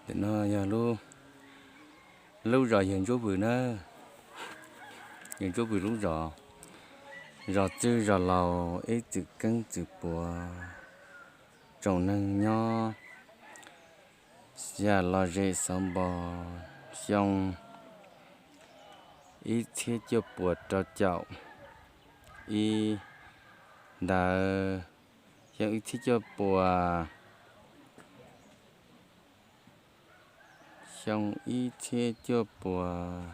Ntawm no yog lub, lub zos Yawg Ntsuab Vws na, Yawg Ntsuab Vws lub zos. Zos txwj zos laus ib txwm keeb txwm puav, tsoom neeg nyob xya los zem xauv npos. Xyoo ib txhiab cuaj puas rau caum ib ntawd, xyoo ib txhiab cuaj puas, xyoo ib txhiab cuaj puas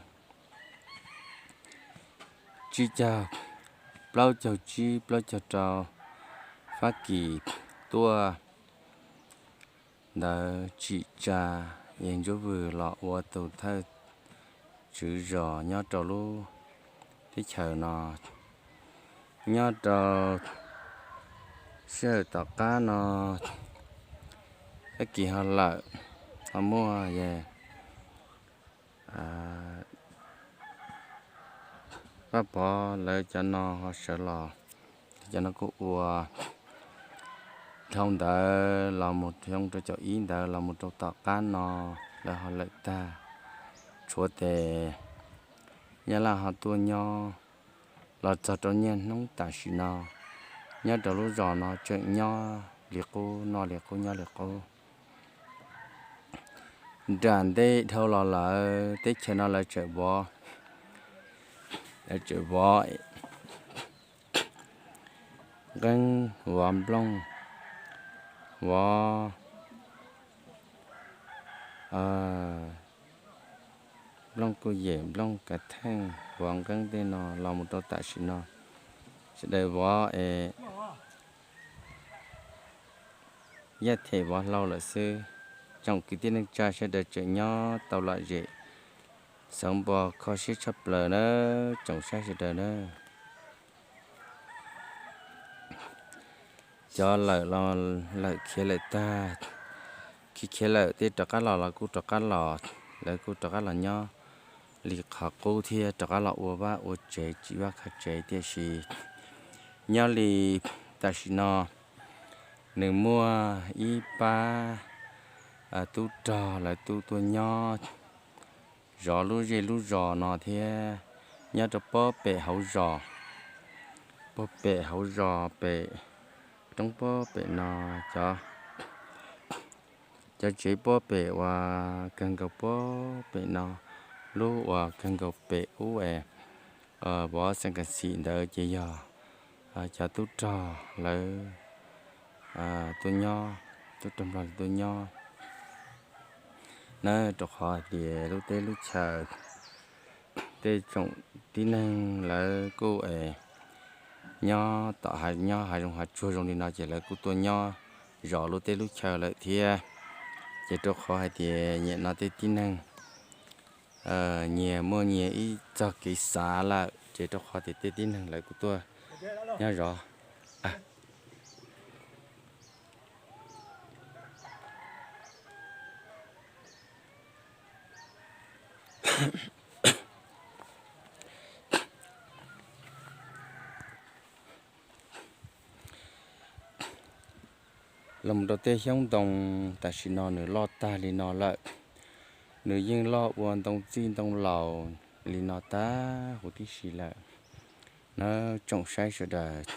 tsib caug, plaub caug tsib plaub caug rau, Fab Kis tuaj ntawd tsim tsa Yawg Ntsuab Vws los ua tus thawj tswv zos nyob rau lub teb chaws no. Nyob rau sij hawm tom qab no, Fab Kis ho lawm, ho muaj Vaj Pov lawv cov no ho sawv los, cov no kuj ua dhau ntawd los mus xyoo rau caum ib ntawd los mus rau tom qab no lawv ho lawm tag. Tshuav tes Nyab Laj ho tuaj nyob los txog rau niaj hnub tam sim no, nyob rau lub zos no tseem nyob li qub, noj li qub, nyob li qub. Nram ntej dhau los lawm teb chaws no lawv tseem vov, lawv tseem vov nqeeb, vov nplooj, vov nplooj kuj yem, nplooj kav theej, vov nqeeb tej no los mus rau tam sim no sawv daws vov es yaj them vov hlau lawm xwb. Tsoom kwv tij neej tsa sawv daws tseem nyob tau lom zem, xauv npos kho siab tshaj plaws na, tsoom saib sawv daws na. Cov lawm los lawm khiav lawm tag, khiav khiav lawm tej rov qab los los kuj rov qab los, lawv kuj rov qab los nyob li qhov qub thiab rov qab los ua vaj ua tsev, tsim vaj kho tsev. Tiam sis nyob li tam sim no nws muaj ib pab tub rog lawv tub tuaj nyob zov lub zej lub zos no thiab, nyob rau pob pem hauv zos, pob pem hauv zos pem roob pob pem no, cov, cov tsev pob pem uas kawg nkaus pob pem no, lub uas kawg nkaus pem ub es vov xeev kas xim ntawd ces yog cov tub rog lawv tuaj nyob, tub rog nplog lawv tuaj nyob na, rau qhov hais tias lub teb lub chaw tej tsoom tib neeg lawv kuj es nyob tom hav, nyob hav zoov hav tsuag zoo li no ces lawv kuj tuaj nyob zov lub teb lub chaw lawm thiab. Ces rau qhov hais tias nim no tej tib neeg nyias muaj nyias ib txoj kev xav lawm ces rau qhov tias tej tib neeg lawv kuj tuaj nyob zov. Los mus rau tej xyoob ntoo tam sim no nws loj tag li no lawm, nws yeej loj ua ntoo txij ntoo laus li no tag huv tib si lawm na, tsoom saib sawv daws.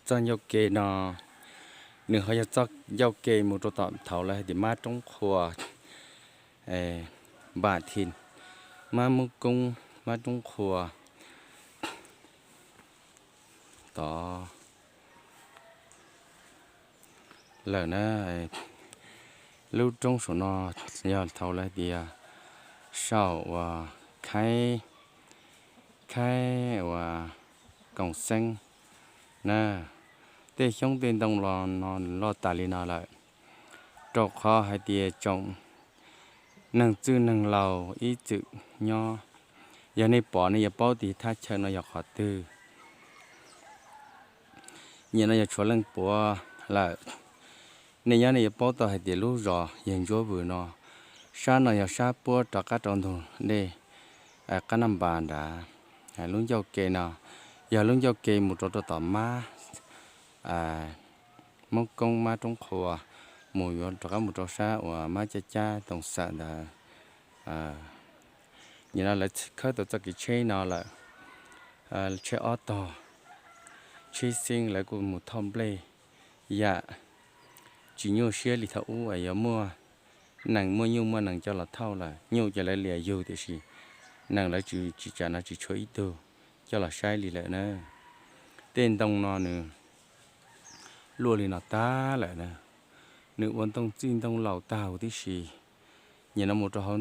Txoj ncauj ke no, nws ho yog txoj ncauj ke mus rau tom thaum lawv hais tias mab roob qhua, npam thi, mab mub koob, mab roob qhua tod lawm na. Lub roob saum no yog thaum lawv hais tias saum uas khaib, khaib uas koom xeeb na, tej xyoob tej ntoo los no loj tas li no lawm, rau qhov hais tias tsoom neeg txwj neeg laus ib txwm nyob. Yog nej pom nej yuav paub tias thaj chaw no yog qhov twg. Nim no yog tshuav leej puav lawm. Nej nyob nej yuav paub tau hais tias lub zos yawg Ntsuab Vws no, sab no yog sab puab rov qab rau ntug dej Qab Naj Npas nrad. Lub ncauj ke no yog lub ncauj ke mus rau rau tom mab, Moob Koob mab Roob Qhua, mus yuav rov qab mus rau sab uas mab Caj Cab Tooj Xawm ntawd. Nim no lawv khawb tau txoj kev tsheb no lawm, tsheb ob tog, tsheb xeeb lawv kuj mus thauj nplej yam tsis nyuaj siab li thaum ub es yuav muaj nees muaj nyuj muaj nees coj los thauj lawm. Nyuj ces lawv liam yug tiam sis nees lawv tsis, tsis tsam no tsis tshuav ib tug coj los saib li lawm na. Tej ntoo no nws luaj li no tag lawm na, nws ua ntoo txij ntoo laus tag huv tib si. Nim no mus rau hauv,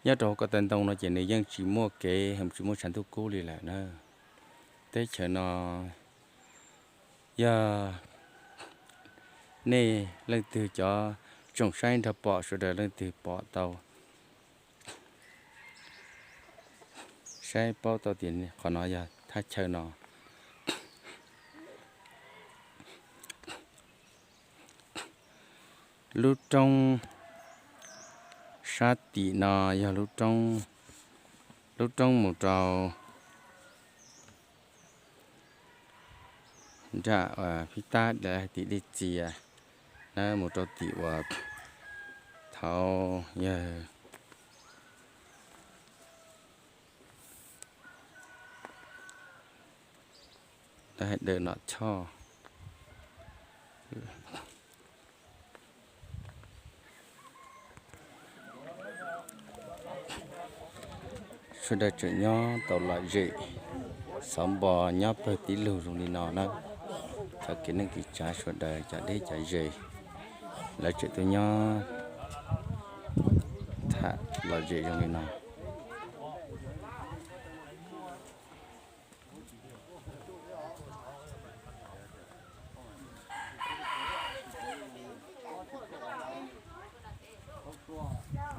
nyob rau hauv ko taw ntoo no ces nws yeej tsis muaj kev, tsis muaj tshav ntuj kub li lawm na. Teb chaws no yog nej leej twg cov tsoom saib nrog pom sawv daws leej twg pom tau, saib paub tau tias qhov no yog thaj chaw no. Lub roob sab tim no yog lub roob, lub roob mus rau nram phib tab hais tias dej txias na, mus rau tim uas thaud yawg hais daws Nom Choj. Sawv daws tseem nyob tau lom zem, xov npo nyob pawg tib lug zoo li no na. Cov kev neej kev tsav sawv daws cov deb cov ze, lawv tseem tuaj nyob tham lom zem zoo li no.